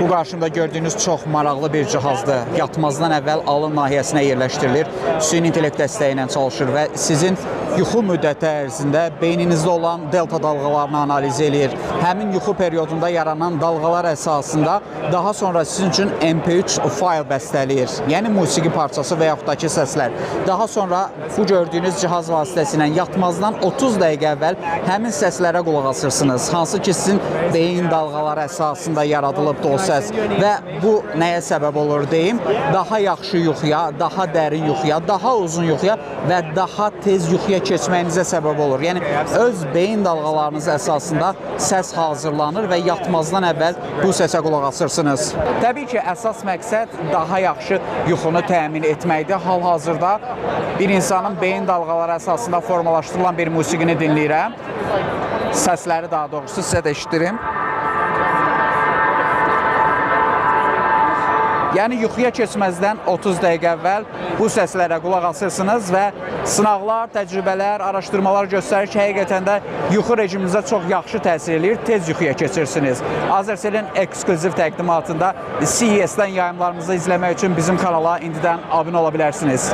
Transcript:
Bu qarşımda gördüyünüz çox maraqlı bir cihazdır. Yatmazdan əvvəl alın nahiyəsinə yerləşdirilir. Süni intellekt dəstəyi ilə çalışır və sizin yuxu müddəti ərzində beyninizdə olan delta dalğalarını analiz eləyir. Həmin yuxu periodunda yaranan dalğalar əsasında daha sonra sizin üçün MP3 fayl bəstələyir. Yəni musiqi parçası və yaxud da ki səslər. Daha sonra bu gördüyünüz cihaz vasitəsilə yatmazdan 30 dəqiqə əvvəl həmin səslərə qulaq asırsınız. Hansı ki sizin beyin dalğaları əsasında yaradılıbdı o səs və bu nəyə səbəb olur deyim? Daha yaxşı yuxuya, daha dərin yuxuya, daha uzun yuxuya və daha tez yuxuya keçməyinizə səbəb olur. Yəni öz beyin dalğalarınız əsasında səs hazırlanır və yatmazdan əvvəl bu səsə qulaq asırsınız. Təbii ki, əsas məqsəd daha yaxşı yuxunu təmin etməkdir. Hal-hazırda bir insanın beyin dalğaları əsasında formalaşdırılan bir musiqini dinləyirəm. Səsləri daha doğrusu sizə də eşitdirim. Yəni yuxuya keçməzdən 30 dəqiqə əvvəl bu səslərə qulaq asırsınız və sınaqlar, təcrübələr, araşdırmalar göstərir ki, həqiqətən də yuxu rejiminizə çox yaxşı təsir eləyir, tez yuxuya keçirsiniz. Azərselin eksklüziv təqdimatında CES-dən yayımlarımızı izləmək üçün bizim kanala indidən abunə ola bilərsiniz.